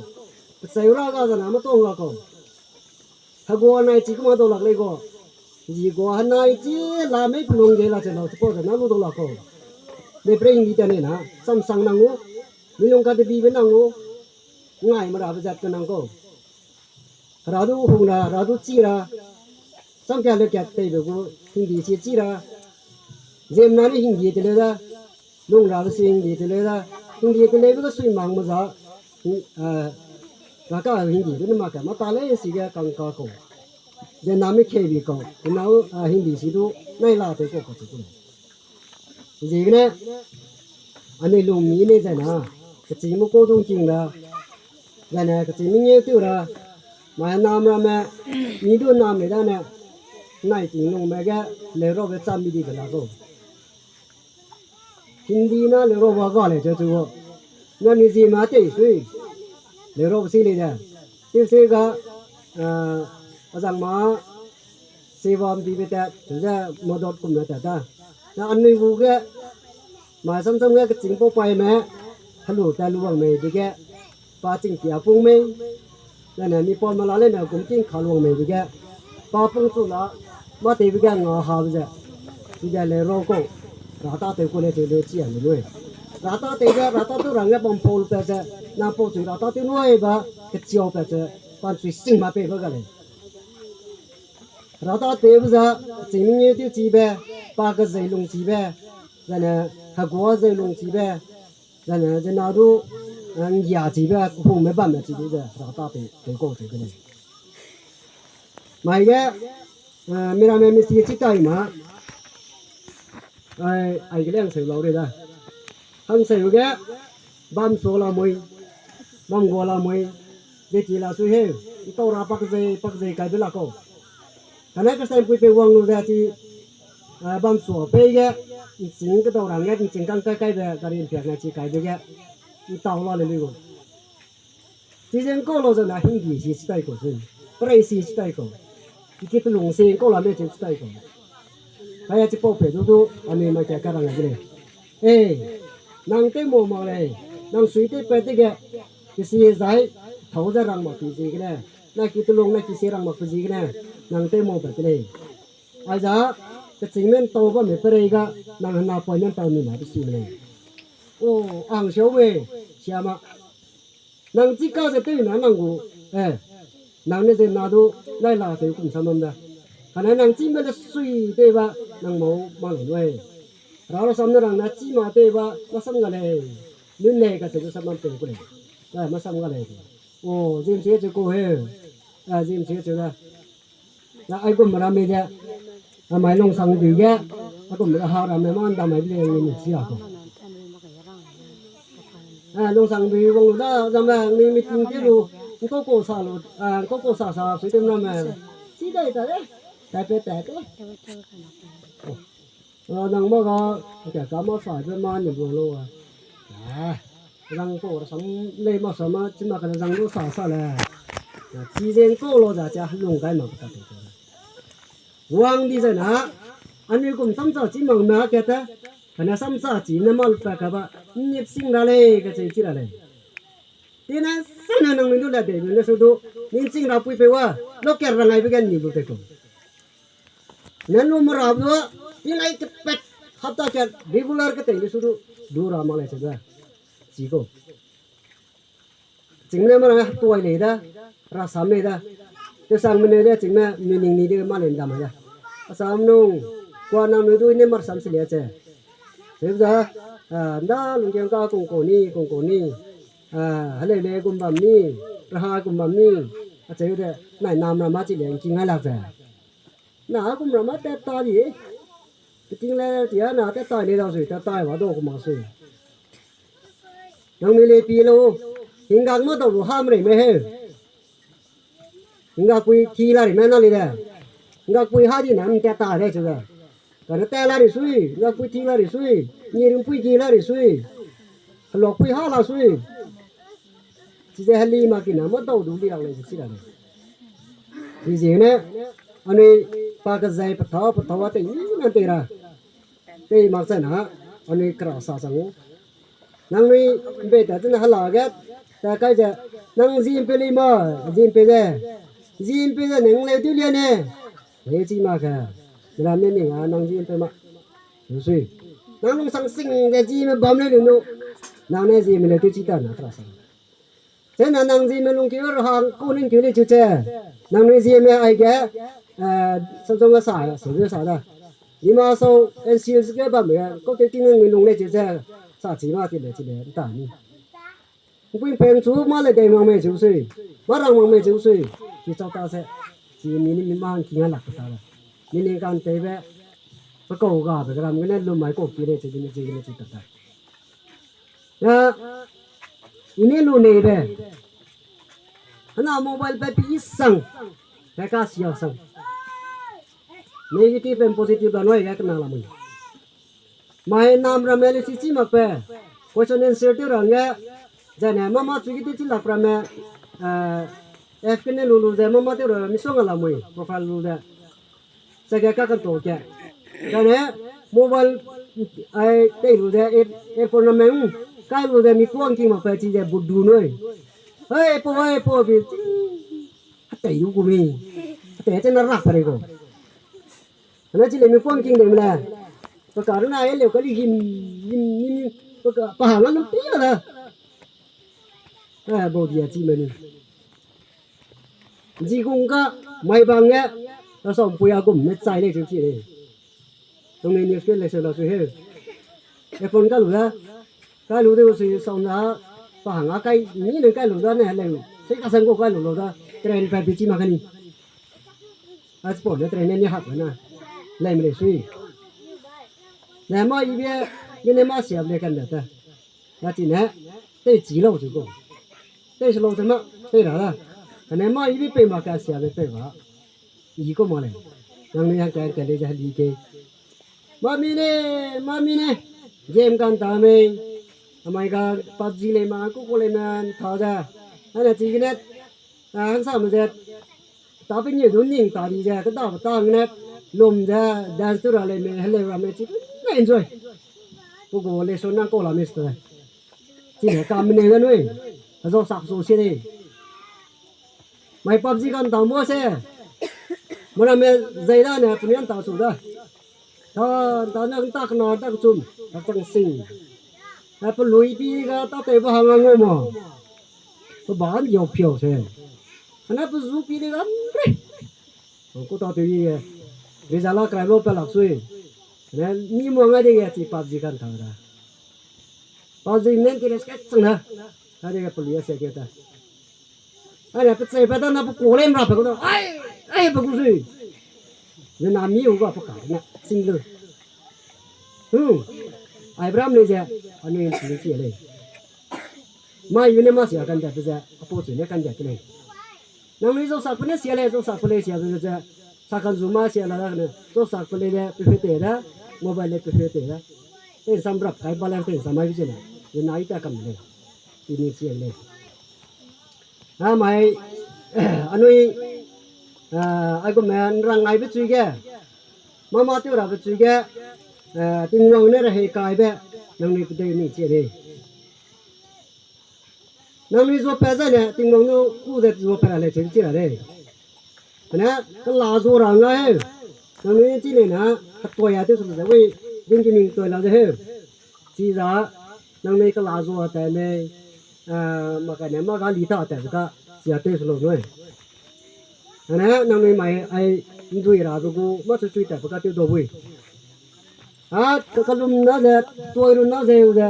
Pecheu ra ga zana ma tong ga kau. Hegua nai chi kuma dau lak lei gua. Zi gua henai chi la mei pelung ge la che lau, chipau ze na lu dau lak kau. Mei prei hingdi ta ne na, samsang nang u, mi lung ka de bibe nang u, ngai merabe zat ka nang kau. Hera du hung ra, Hera du chi ra, samkia le kat teibe gu hingdi sie chi ra, ziemmena ne hingdi te leu da, lung rabe si hingdi te leu da, hingdi te leube ge sui mang me za, hing-, eh, Hera ka hingdi du ne mak ka, mâ ta lei sige kang ka kau. Ze name kebi kau, nau, eh, hingdi si du, nai la tew kau kacheu ku lei. Ziegene, anui lung mi ne zai na, kechîngme kau du ngking ra, zai ne kechîngme ngeu tew ra, mai nam ramme, mi du nam lei da ne, nai ting lungme ge, leuraube cham mi di be la kau. Hingdi na leuraube ga lei cheu chu gu. Na ni zi ma tei sui. Leuraube si lei de. Tewse ga, eh, azang ma sewam dibe tat, ze madot kum na tat ta. Na anui gu ge, mai samsam ge kechîng pau paime, helu tat lu wang mei dege, pa chingkia pung mei, zai ne mi pa mela leine gum king ka lu wang mei dege, pa pung chu la, mâ tewbe ge nga habe ze, chide leurau kau, Hera tâtew kau lei cheu lei chi a le nui. Hera tâtewbe, Hera tâtew rangge bam pau lu pat ze, nang pau chu Hera tâtew nui ba, kechiau pat ze, pa nchui sing ma pei ba ga lei. Hera tâtewbe za, ching mengeu tewchibe, pa kezei lungchibe, zai ne hegua zei lungchibe, zai ne zena du, eh, nggiachibe, kehungme bamme chi du ze, Hera tâtew tew kau cheu de lei. Mai ge, eh, miramme misi chi tai ma, ai, aige le hangseu lau rei da. Hangseu ge, bam sua lamui, bam gua lamui, ze chi la sui heu, ntau ra pakzei, pakzei kaibe la kau. Kane Christian pui pe wang lu ze chi, eh, bam sua pei ge, nching kedau rangge, nching kang kai kaibe, gari mpiak ne chi kaibe ge, ntau la le lui gu. Chize ngkau lau zena hingdi si chi tai kau sui, perei si chi tai kau. Iki telung si ngkau la mei chi chi tai kau. Kaya chipau pe du du, anui mai kia karang de lei. E, nang tew mau mak lei, nang sui tewpat dege, kesi zai, thau ze rang mak pe ziegene, na ki telung na ki sie rang mak pe ziegene, nang tew mau pat de lei. Aiza, kechîngme ntau bamme perei ga, nang hena poine ntau ni na pe si me lei. O, ang siau mei, sia ma. Nang chî ka ze tew na nang gu, eh, nang ne ze na du, lai la tew kum sam bam da. Kane nang chîme le sui tew ba, nang mau mak lei nui. Hera rasam ne rang na chî ma tew ba, masam ga lei. Nun lei kacheu du sam bam tew ku lei. Lai masam ga lei. O, zim sie cheu ku he. A, zim sie cheu da. Na aigum ramme ze, a mai Lungsangdui ge, aigum ra ha ramme ma ndamai de lei ni chi a kau. A, Lungsangdui wang lu da, zangme ni meeting te lu, nkau kau sa lu, a, nkau kau sa sa sui tew ramme. Chi dai ta de, tai pe tai ke. A, nang ma ga, ka ka ma sa be ma ni bu lu a. A, rang kau rasam lei ma sa ma, chi ma kane zang lu sa sa le. A, chi ze nkau lau za chi a lung gai ma ta te. Wang di zai na, anui gum samsa chi mang na ka ta, kane samsa chi ne ma lu pa ka ba, nip sing ra lei, kacheu chi ra lei. Tina sane nangnui du la de, ne su du, ning ching ra pui pe wa, local rangai be ge ni lu te ku. Nang lu mera bu, tinai kepat, hapta kat, regular ketei le su du, du ra mak lei se da. Chi kau. Chingme mera tuai lei da, rasam lei da. Tesangme ne de chingme meaning ni de ma lei ndamai da. Asam nung, kua nangnui du ne ma rasam se le che. Cheu da, a, nda lungkiang ka kung kau ni, kung kau ni. A, heleu le gum bam ni, raha gum bam ni. Acheu de, nai nam ra ma chi le ngking ngai lak ze. Na gum ra ma tat ta di. Peting le ti a na tat tai le dau sui, tat tai wa dau ku ma sui. Nangnui le pi lu, hinggak ma dau lu ham rei me heu. Hinggakpui ki la rei me na le de. Hinggakpui ha di na tat ta de cheu de. Kane tat la rei sui, hinggakpui ki la rei sui, ngiringpui ki la rei sui. Helokpui ha la sui. Chize heli ma kina ma dau du li rang lei ze chi ra lei. Chiziegene, anui pa kezai pethâu pethâu a tei ni na tei ra. Tei mak chai na, Anui kra sa sang u. Nangnui mbe ta zene hala ge, ta kai ze, nang ziempe lei ma, ziempe ze. Ziempe ze nang leu du lia ne. He chi ma ke. Ram ne ning a nang ziempe ma. Lu sui. Nang lungsang sing ze zieme bam lei lu nu. Nang ne zieme leu du chi ta na kra sa. Zena nang zieme lungkeu ra hang ku ning keu lei chu che. Nangnui zieme aige, eh, sa zong ge sa, sa zong sa da. Dima sau, N C L ge bam ge, kau te ting nang lung lei chu che. Sa chi ma ti le, chi le, nta ni. Mpui mpeng chu ma le dei mak mei chu sui. Ma rang mak mei chu sui. Chi chau ta se. Chi mi ni mi ma hang ki nga lak ta da. Mi ni kan te be. Pe kau ga be gram gene lu mai kau ki lei chu di mi chi gene chi ta ta. Na, i ne lu nei be. Hena mobile pe pi sang. Pe ka sia sang. Negative and positive la noi ga kena la mui. Mai nam ramme le si chi mak pe. Question answer tew ra nge. Zene mama chu ki tew chi lak ramme. Eh, F kene lu lu ze mama tew ra mi suang la mui. Profile lu ze. Sege ka kanto ke. Kane mobile ai tei lu ze air-, airport na meng, kai lu ze mi kuang king mak pe chi ze bu du nui. Hei, po, hei, po, bi, chi, hatei du ku mi. Hatei che na rak pe rei ko. Ana chi le mi kuang king de mle. Pa ka runa e leu ka li him, him, him, pa ka, pa hang a lu pi la da. Eh, bau dia chi me ni. Ji gung ka, mai bang ge, rasam pui a gum ne chai lei chu chi lei. Tong ne news ke lei se la sui he. E phone ka lu da. Kai lu de sui sau na, pa hang a kai, ni ne kai lu da ne leng. Sei ka sang ko kai lu lu da. Train pa bi chi ma ka ni. A sport ne train ne ni hak na. Lei me lei sui. Ne ma i be, i ne ma siam le kan da ta. Na chi ne, tei chi lau chu ko. Tei se lau te ma, tei ra da. Kane ma i bi pei ma ka sia be pei ba. I ko ma lei. Nangnui hangka hangka lei ze heli ke. Mami ne, mami ne. Game kan ta mei. Amai ga PUBG lei ma, ku ku lei ma, ta ze. Ana chi gene, a, hangsame ze. Ta pe nge du ning ta di ze, keda pe ta ngene, lum ze, dance tu ra lei me, heleu ra me, chi ne enjoy. Ku gu lesson nang kau la me ste. Chi ne ka mene ga nui. Azau sak su se de. Mai PUBG kan ta mo se. Mona me zai da ne, penian ta su da. Ta, ta ne ta kena ta kechum, ta chang sing. A pe lui pi ga ta tei ba hang a ngau ma. Pe ba an yau piau se. Ana pe zu pi de ga mre. Ku ta tei ye. Result a krai lo pe lak sui. Ne mi mo ngai de ye chi PUBG kan ta da. PUBG nen ti res ka chang da. Ka de ga pe lui a se ke ta. Ane pe chei pe ta na pe ku lei mra pe ku da. Ai, ai pe ku sui. Ne na mi u ga pe ka na sing lu. Hmm. Ai bram lei ze, anui nchi nchi lei. Mai yu ne ma sia kan da pe ze, apo chu ne kan da ke lei. Nangnui zausak pe ne sia lei, zausak pe lei sia pe ze, sa kan zu ma sia la da ne, zausak pe lei de, pe fe te da, mobile le pe fe te da. Te sam rap kai balance te sam mai bi ze ne, ye nai ta kam lei. Ti ni sia lei. Namai, anui, a, aigume nrang ngaibe chui ge, mama tew rabe chui ge, a, Tingwang ne rehei kaibe, nangnui pedei ni chi lei. Nangnui zuapat zai ne, Tingwang nu ku ze zuapat ra lei chi chi ra lei. Ane, kela zua ra nga heu. Nangnui chi lei na, hetoi a tew su ze, wei, ding ki ning toi la ze heu. Chiza, nangnui kela zua tat lei, a, mak kane mâ ga li ta tat ka, chia tew su lau nui. Ane, nangnui mai ai ndui rabe gu, mâ chu chui tatbe ka tew dau bui. A, ka, kalum na ze, toi run na ze, ze.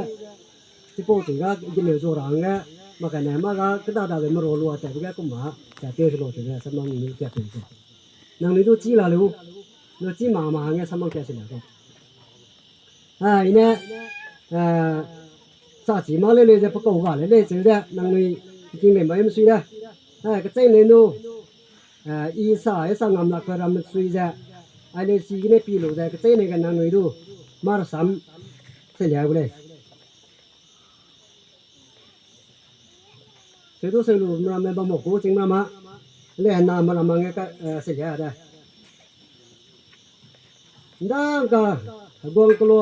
Chipau chi ga, gene zua ra hangge, mak kane mâ ga, keda dabe mero lua tatbe ge kumma, chia tew su lau chi ze, samnang ni kia tew ze. Nangnui du chi la leu, lu chi ma ma hangge samnang kia se la ko. A, i ne, a, sa chi ma lei lei ze pe kau ga lei lei cheu ze, nangnui king lei mai mesui da. A, kechei lei nu, a, i sa, i sa ngam lak pe ram mesui ze, ai lei si gene pi lu ze, kechei lei ge nangnui du, mâ rasam, se lia gu lei. Seu du seu lu meramme bam mak gu ching meramme. Le hena meramme nge ka, eh, se lia da. Ndang ka, heguang kelo,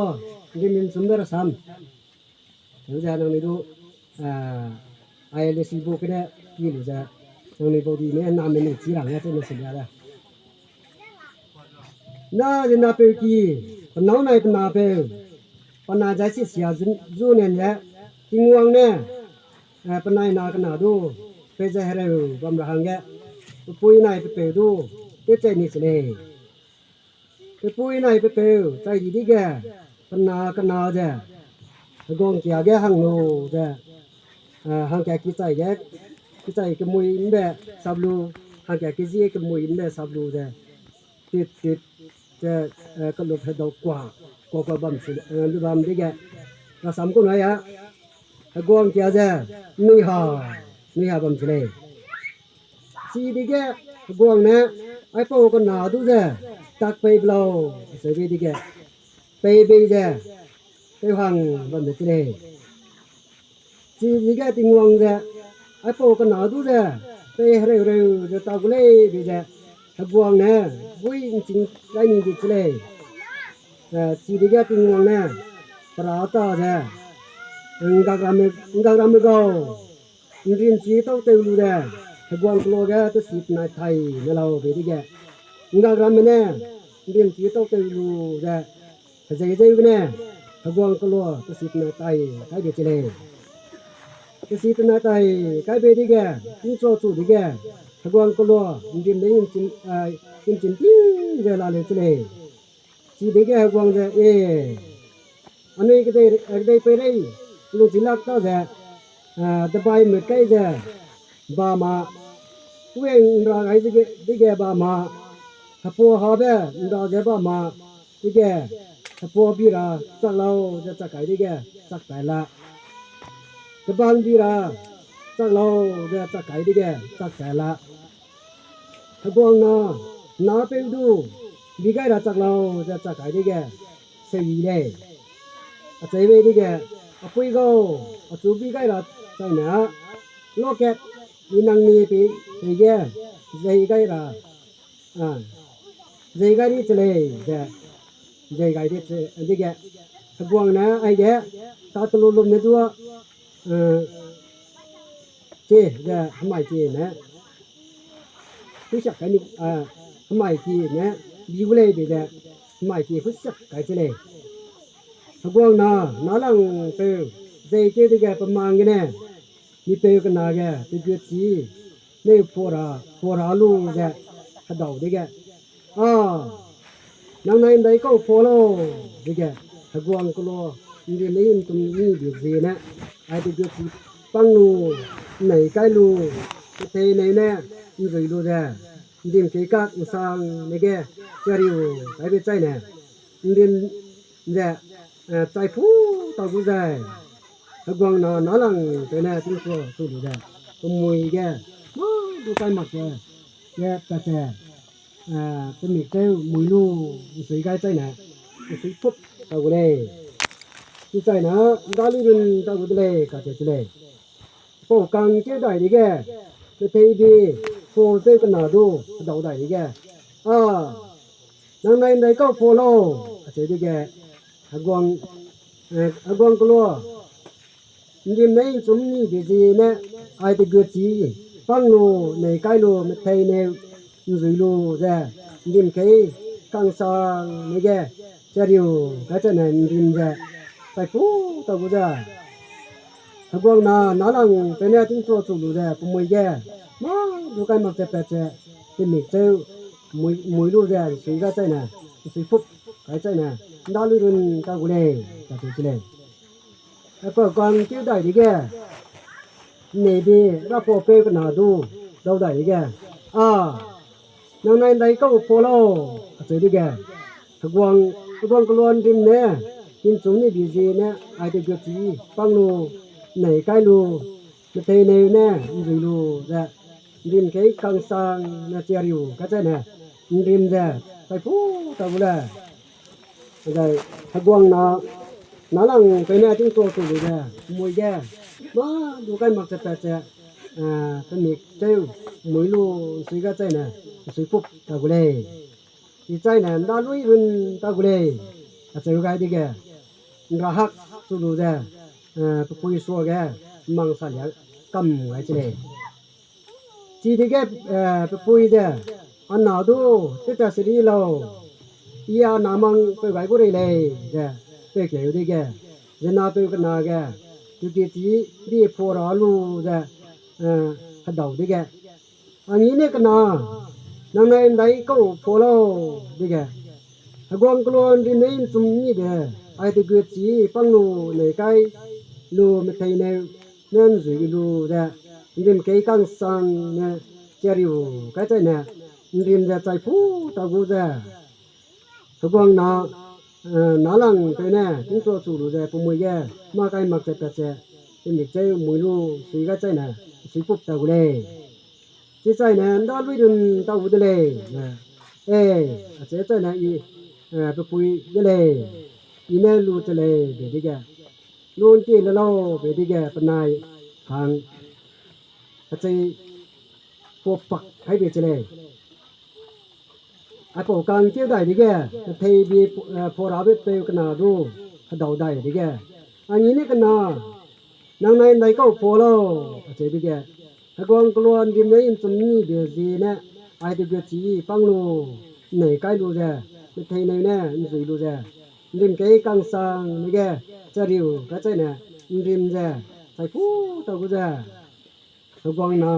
Rimim sum de rasam. Teu ze nangnui du, ah, I L A C bu kene ki lu ze, nangnui baudime name ni chi rang ne chene se lia de. Na ze napeu ki, penâu nai penapeu, pe na ze si sia zu, zu nen ze, Tingwang ne, eh, penai na kena du, pe ze hereu bam ra hangge, pepui nai pepeu du, tewchai ni se lei. Pepui nai pepeu chai di dege, pe na kena ze, heguang kia ge hang lu ze, eh, hangka kichai ge, kichai kemui ’mbe sap lu, hangka kezie kemui ’mbe sap lu ze, tit tit ze, eh, kelup hedau kua, kua kua bam si, eh, lu bam dege, rasam ku nai a, heguang kia ze, nui ha, nui ha bam se lei. Chidege heguang ne, aipau kena du ze, tak pei be lau, acheu bei dege, pei bei ze, tewhang bam de se lei. Chidege Tingwang ze, aipau kena du ze, pei hereu reu ze ta gu lei bei ze, heguang ne, bui ’nching kai ni di se lei. Eh, chidege Tingwang ne, pe ra ta ze, ’nggak ramme, ’nggak ramme gau, ’nrimchi tau tew lu ze, heguang kelo ge tesi penai tai ne lau bei dege, ’nggak ramme ne, ’nrimchi tau tew lu ze, hezei zeu gene, heguang kelo tesi penai tai kai bei se lei. Tesi penai tai kai bei dege, ’nchua chu dege, heguang kelo, ’nrim ne ’nchim, eh, ’nchim ti ze la leu se lei. Chidege heguang ze, e, anui kedei, kedei peirei, lungchi lak ta ze, eh, debai mut kai ze, bam ma, kueng ’nra gai dege, dege bam ma, hepuâ habe ’nra ze bam ma, dege, hepuâ bi ra chak lau ze chak kai dege, chak kai la. Kebang bi ra chak lau ze chak kai dege, chak kai la. Heguang na, napeu du, bi gai ra chak lau ze chak kai dege, seu yi lei. Acheu bei dege, apui gau, achu bi gai ra chai ne, lokat, mi nang ni pei, pei ge, zei gai ra, a, zei gai di che lei ze, zei gai di che, dege, heguang ne, aige, ta telu lum ne du, eh, chi ze hemai chi ne, puisak kai ni, eh, hemai chi ne, bi gu lei bei ze, hemai chi puisak kai che lei. Heguang na, nâlangpeu, zei keu dege pe mang gene, mipeu kena ge, pegut chi, neu pua ra, pua ra lu ze, hedau dege, a, nang nai ’ndaikau pua lau, dege, heguang kelo, ’nrim ne ’ntum ni bi ziene, ai pegut chi pang lu, ’nnei kai lu, ketei nei ne, ’nzui lu ze, ’ndim kei kak ’nsang ne ge, keriu, kaibe chaine, ’nrim ze, eh, chai pu tau gu ze, heguang na nâlangpeu ne tingchua chu lu ze, pemui ge, mâ du kai mak ze, ge pat ze, eh, pemik tew mui lu, ’nsui gai chaine, ’nsui pup tau gu lei. Chi chaine, ’nda lui run tau gu de lei, kacheu che lei. Pau kang keu dai dege, petheibe, pau tew kena du, hedau dai dege, a, nang nai ’ndaikau pua lau, acheu dege, heguang, eh, heguang kelo, ’nrim ne ’nchum ni bi ziene, ai pegut chi, pang lu, nei kai lu, methei neu, ’nzui lu ze, ’nrim kei, kang sang ne ge, keriu, kachane ’nrim ze, chai pu tau gu ze, heguang na, nâlangpeu ne tingchua chu lu ze, pemui ge, mâ du kai mak ze pat ze, pemik tew, mui, mui lu ze, ’nsui gai chaine, ’nsui pup kai chaine, ’nda lui run tau gu lei, kacheu che lei. Hepau kang keu dai dege, ’nneibe, rapaupeu kena du, dau dai dege, a, nang nai ’ndaikau pua lau, acheu dege, heguang, heguang kelo ’nrim ne, tingchum ni bi ziene, ai pegut chi, pang lu, nei kai lu, methei neu ne, ’nzui lu ze, ’nrim kei kang sang ne keriu, kachane, ’nrim ze, chai pu tau gu lei. Zai, heguang na, nâlangpeu ne tingchua chu lu ze, pemui ge, mâ du kai mak ze pat ze, eh, pemik tew, mui lu, ’nsui gai chaine, ’nsui pup tau gu lei. Chi chaine, ’nda lui run tau gu lei, acheu gai dege, ’nrahak chu lu ze, eh, pe pui suage mang salia kam gai che lei. Chidege, eh, pe pui ze, A na du, tewta seri lau, I a na mang peu gai gu rei lei, ze peu keu dege, ziemmena peu kena ge, tewkechî bi pua ra lu ze, eh, hedau dege, Anui ne kena, nang nai ’ndaikau pua lau, dege, heguang kelua ’nrim ne ’nchum ni de, ai tewkechî pang lu nei kai lu metheine ne ’nzui lu ze, ’nrim kei kangsangne chiariu kai chaine, ’nrim ze chai pu ta gu ze, heguang na, eh, nâlangpeu ne tingchuachu lu ze pemui ge mâ kai mak ze pat ze, pemik cheu mui lu sui gai chaine, sui pup ta gu lei. Chichaine ’nda luidun ta gu de lei, e, acheu chaine I, eh, pe pui de lei, I ne lu che lei, be dege, lu ’ntie le lau, be dege, penai hang, acheu puapak kai bei che lei. Aipau kang keu dai dege, petheibi, eh, pua rabe peu kena du, hedau dai dege, Anui ne kena, nang nai ’ndaikau pua lau, acheu dege, heguang kelua ’nrim ne ’nchum ni be ziene, ai tewkechî pang lu nei kai lu ze, metheine ne ’nzui lu ze, ’nrim kei kangsangne ge, chiariu kai chaine, ’nrim ze chai pu ta gu ze, heguang na,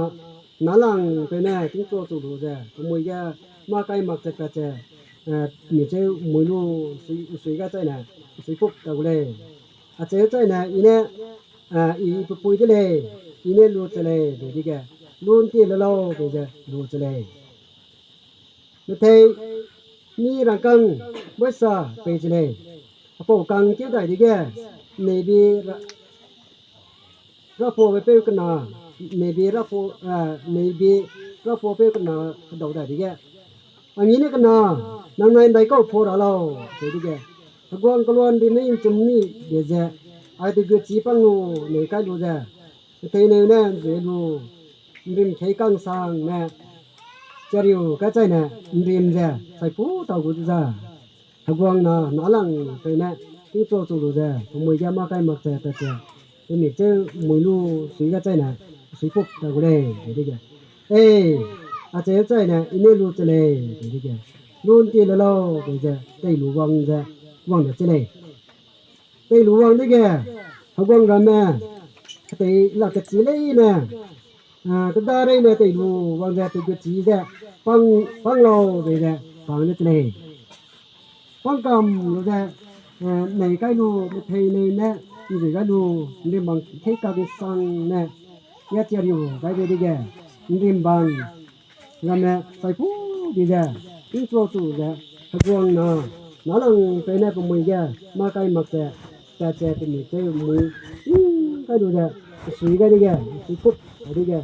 nâlangpeu ne tingchuachu lu ze pemui ge mâ kai mak ze pat ze, eh, mi cheu mui lu sui, sui gai chaine, sui pup ta gu lei. Acheu chaine I ne, eh, I pe pui de lei, I ne lu che lei, be dege, lu ’ntie le lau, be ze lu che lei. Methei mi rangkâng baisa pei che lei. Aipau kang keu dai dege, neibi ra, rapuabe peu kena, neibi rapua, eh, neibi rapuapeu kena hedau dai dege, Anui ne kena, nang nai ’ndaikau pua ra lau, acheu dege, heguang kelua ’nrim ne ’nchum ni be ze, ai tewkechî pang lu nei kai lu ze, metheine ne ’nzui lu, ’nrim kei kangsangne, chiariu kai chaine, ’nrim ze chai pu ta gu ze, heguang na, nâlangpeu ne tingchuachu lu ze pemui ge mâ kai mak ze pat ze, pemik cheu mui lu sui gai chaine, sui pup ta gu lei, be dege, e, acheu chaine I ne lu che lei, be dege, lu ’ntie le lau, be ze tei lu wang ze, wang de che lei. Tei lu wang dege, heguang ramme, hetei la kechî leine, eh, kedareine tei lu wang ze tewkechî ze, pang, pang lau, be ze pang de che lei. Pangkam lu ze, eh, nei kai lu, metheine ne ’nzui gai lu, ’nrimbang kei kangsangne, ya chiariu gai bei dege, ’nrimbang ramme chai pu di ze, tingchuachu ze, heguang na, nâlangpeu ne pemui ge mâ kai mak ze, pat ze pemik cheu mui, ’nkai lu ze, sui gai dege, sui pup gai dege,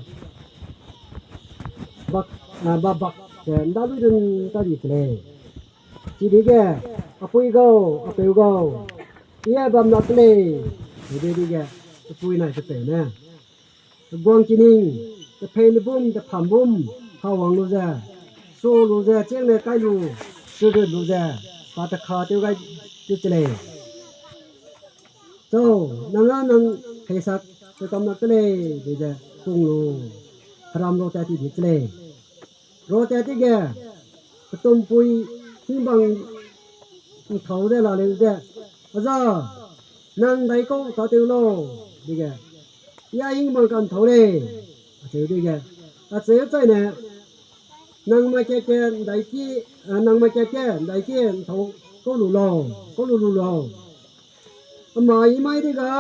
bak, ah, ba bak ze ’nda luidun ta di che lei. Chidege, apui gau, apeu gau, I a bam lak de lei, be dege, apui nai pepeu ne, heguang kining, kepeine bum, kepham bum, hawang lu ze, su lu ze, chiang ne kai lu, sudut lu ze, pa tekha tew gai de che lei. Chau, nang a nang heisak, pe kam lak de lei, be ze, tung lu, heram ro tat ti di che lei. Ro tat dege, petumpui hingbang ’nthâu ze la leu ze, Aza, nang ’ndaikau tâtew lau, dege, I a hingbang ka'nthâu lei, acheu dege, acheu chaine, nang mai kat ke ’ndai ki, eh, nang mai kat ke ’ndai ki ’nthâu kau lu lau, kau lu lu lau. Ama I mai dege,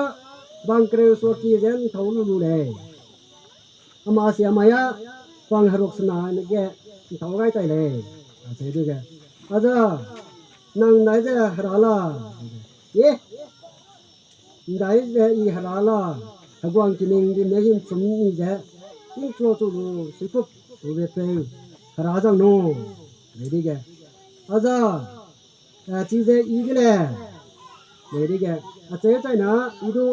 bang kereu suaki ze ’nthâu lu lu lei. Ama sia mai a, pang heruk sena ne ge ’nthâu gai tai lei, acheu dege, Aza, nang ’ndai ze hera la, e, ’ndai ze I hera la, heguang kining rim ne himchum ni ze, tingchuachu lu, suipup lu be peu, hera zang nu, be dege, Aza, eh, chize I ge le, be dege, acheu chaina, I du,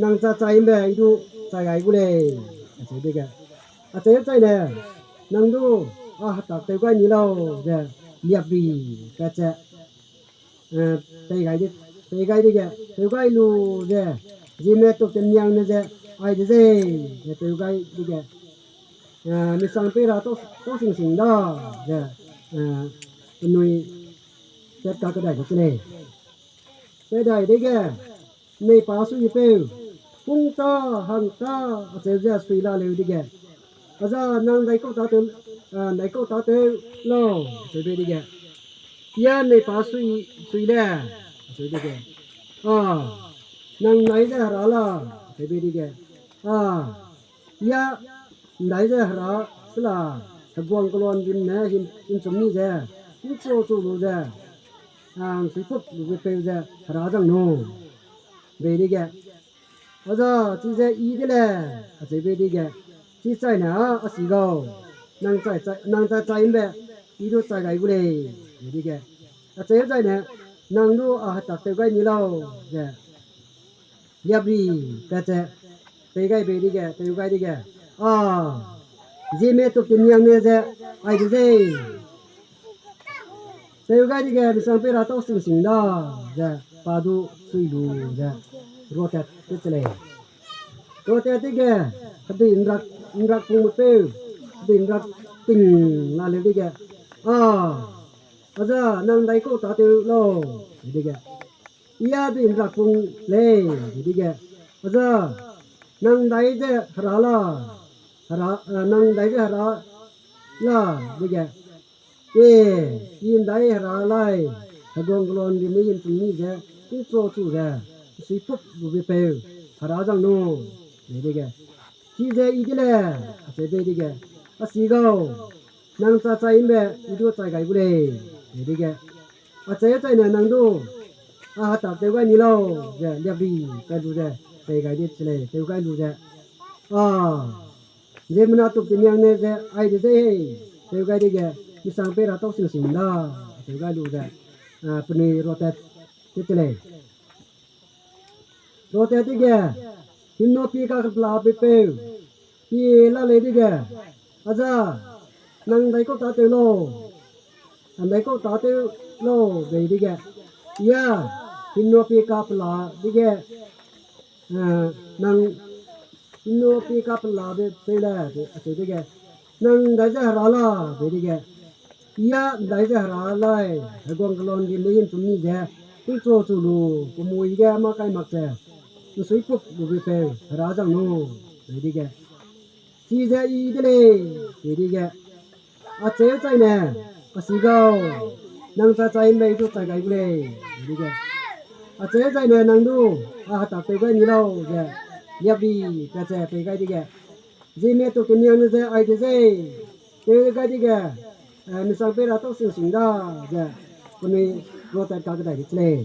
nang cha chai ’mbe, I du, chai gai gu lei, acheu dege, acheu chaine, nang du, a hetak tew gai ni lau, ze, liapbi, pat ze, eh, pei gai de, Pei gai dege, peu gai lu ze, Zeme tup te niangne ze, ai de ze, ze peu gai dege, eh, misang pei ra tau, tau sing sing da, ze, eh, penui tat ka kedai de se lei. Kedai dege, nei pa suipeu, pung ta, hang ta, acheu ze sui la leu dege. Aza nang ndaikau ta tew, ah, ndaikau ta tew lau, acheu bei dege. Ia nei pa sui, sui le, acheu dege. A, nang ndai ze hera la, acheu bei dege. A, ia ndai ze hera, sela, heguang keloa rim ne hin, hin chum ni ze, hin chu chu lu ze, a, nsui pup lu peu ze hera zang nu. Bei dege. Aza, chize i de le, acheu bei dege. Chi chaine a, a si gau. Nang chai, chai, nang chai chai mbe, i du chai gai gu lei, bei dege. Acheu chaine, nang du a hetak tew gai ni lau, ze. Liabri, pat ze, pei gai bei dege, tew gai dege. A, Zeme tup te niangne ze, ai de ze. Tew gai dege, misang pei ra tau sing sing da, ze, pa du sui lu, ze, ruatat te che lei. Ruatat dege, hedui nrak, nrak pungbe peu, hedui nrak ting la leu dege. A, aza, nang ndaikau ta tew lau, dege. Ia dui nrak pung lei, dege. Aza, nang ndai ze hera la, hera, eh, nang ndai ze hera la, dege. E, i ndai hera lai, heguang keloa rim ne hin chum ni ze, hin chu chu ze, sui pup lu be peu, hera zang nu, dege. Chize i de le, acheu bei dege. A si gau, nang chai chai mbe, i du chai gai gu lei, dege. Acheu chaine nang du, a hetak tew gai ni lau, ze, liabri, pat lu ze, pei gai de che lei, tew gai lu ze. A, Zemena tup te niangne ze, ai de ze, tew gai dege, misang pei ra tau sing sing da, tew gai lu ze, a, penui ruatat te che lei. Ruatat dege, himna pi ka kepela pe peu, pi la lei dege, aza, nang ndaikau ta tew lau, a ndaikau ta tew lau bei dege, ia, himna pi ka pela dege, eh, nang, himna pi ka pela de peu le, acheu dege, nang ndai ze hera la, bei dege, ia ndai ze hera lai, heguang keloa rim ne hin chum ni ze, hin chu chu lu, pemui ge mâ kai mak ze, nsui pup lu be peu, hera zang nu, bei dege. Chize i de lei, bei dege. Acheu chaine, a si gau, nang chai chai mbe i du chai gai gu lei, bei dege. Acheu chaine nang du, a hetak tew gai ni lau, ze, liabri, pat ze, pei gai dege. Zeme tup te niangne ze, ai de ze, tew gai dege, eh, misang pei ra tau sing sing da, ze, penui ruatat ka kedai de che lei.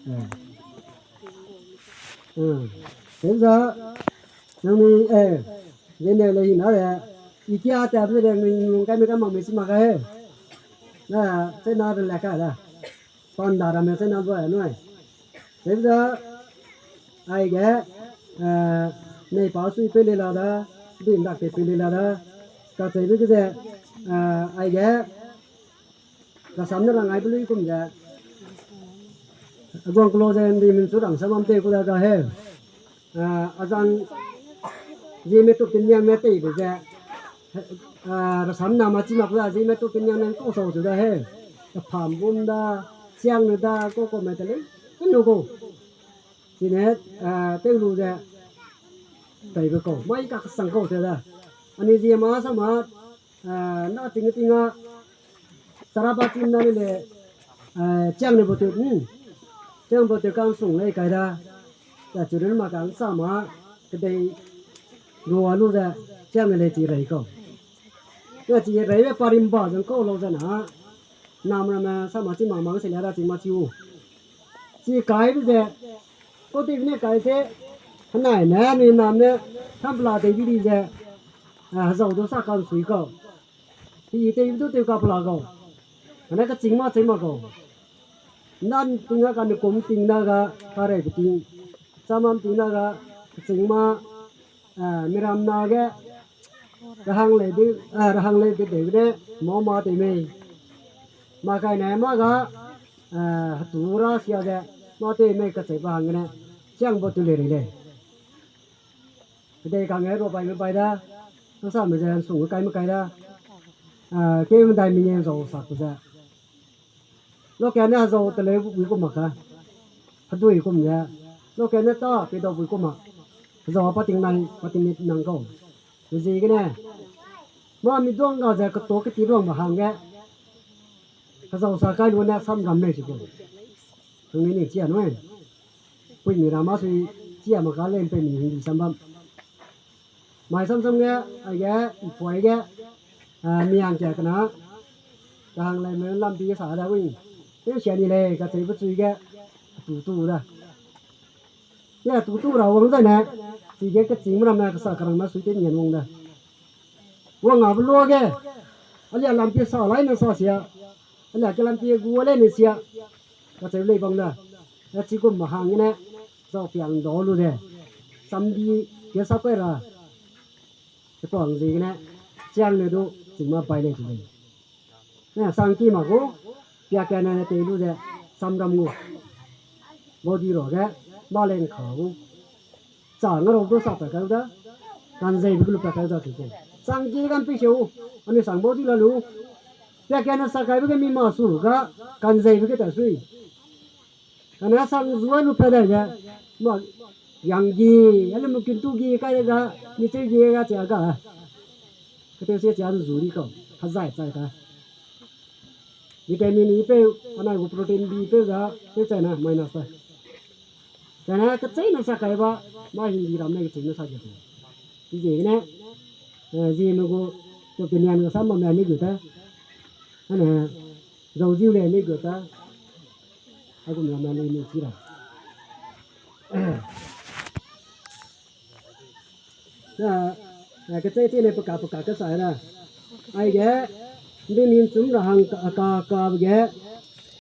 Eh. Eh. Tewza, nangnui, eh, zene le hina le, i kia ta be le nui nung kai me ka mak me si mak ka he. Na, chena de le ka da. Panda ramme chena du nui. Tewza, aige, eh, nei pa sui pe le la da, din dak te pe le la da. Kacheube ge ze, eh, aige, rasam ne rang ai be lui kum ze. Heguang keloa ze ndi min chu rang samam te ku da ga he. Eh, azang Zeme tup te niangne teibe ze. Eh, rasam na ma chi mak ku da Zeme tup te niangne kau sau chu da he. Kapham bum da, chiang ne da, kau kau me te lei. Ken lu kau. Chine, eh, tew lu ze. Teibe kau. Mai kakesang kau te da. Anui Zeme sama, eh, na ting ting a, Saraba team na le le, eh, chiang ne bu tew, hmm. Chiang bu tew kang sung lei kai da. Ta children ma kang sama, kedei lu a lu ze, chiang ne le chi rei kau. Na chi rei be parimba zang kau lau ze na. Nam ramme sama chi mak mak se le da chi ma chi u. Chi kai be ze, kau tew ne kai ze, henai ne, anui nam ne, kampela tei di di ze, eh, hezau du sa kan sui kau. Pi tei du tew kapela kau. Ane keching ma chei mak kau. Nan ting a kane kum ting na ga, karei pe ting. Chamam ting na ga, keching ma, eh, miram na ge, Rahang lei de, eh, rahang lei de deu ne, mâ mâ tei mei. Mâ kai ne mâ ga, eh, hetu ra sia ze, mâ tei mei kacheu ba hang gene, chiang ba tu lei rei lei. Kedei kangge ruabaime bai da, hangsame ze nsung kai me kai da, eh, keu medai mengeu zau sak ze. Lokat ne hezau teleu bui kum mak ka. Hedui kum ze. Lokat ne ta pei dau bui kum mak. Hezau pa ting nai, pa ting nit nang kau. Ziegene. Mâ mi duang ga ze keto keti ruang ba hangge. Hezau sa kai lu ne samram lei chi gu. Hungni ni chia nui. Puimi ra mâ sui chia mak ka lei mpei mi hingdi sam bam. Mai samsam ge, aige, mpoi ge, eh, miang kia kena, rahang lei me lampi ge sa da wing. Tewsia ni lei, kacheube chui ge, tu tu da. Ya, tu tu ra wang zai ne, chige kechîngme ramme kesa kerangme sui tew nian wang da. Wang a be luage, alia lampi sa lai ne sa sia, alia ke lampi gu lei ne sia, kacheu lei bang da. Ya chigum ma hang gene, zau piang dau lu ze, samdi ge sa kai ra, chipau hang ziegene, chiang ne du, chingma bai lei chi lei. Ne sangki ma gu, piakane ne tei lu ze, samram gu. Body ruage, ba lei ngka gu. Chang rau du sa pa kai da, kanzeibe ge lu pa kai da chi gu. Sangki kan pi seu, anui sang body la lu. Piakane sa kaibe ge mi ma su ga, kanzeibe ge ta sui. Kane sang zu a lu pa dai ge, ma yanggi, a le mu kintu gi kai ga, mi cheu gi ga chia ga. Ketew sie chia nzu di kau, hezai chai ta. Vitamin E peu, anai gu protein B peu za, peu chai na minus ta. Kane kecheîne sa kai ba, mâ hingdi ramme kecheîne sa ge. Chiziegene, eh, Zeme gu, tu kenian ge sam bamme ni gu ta. Ane, zauziu lei ni gu ta. Aigum ramme ni ni chi ra. Na, eh, kecheî cheî ne peka peka kesa na. Aige, ndi minchum ra hang ka, ka, ka ge,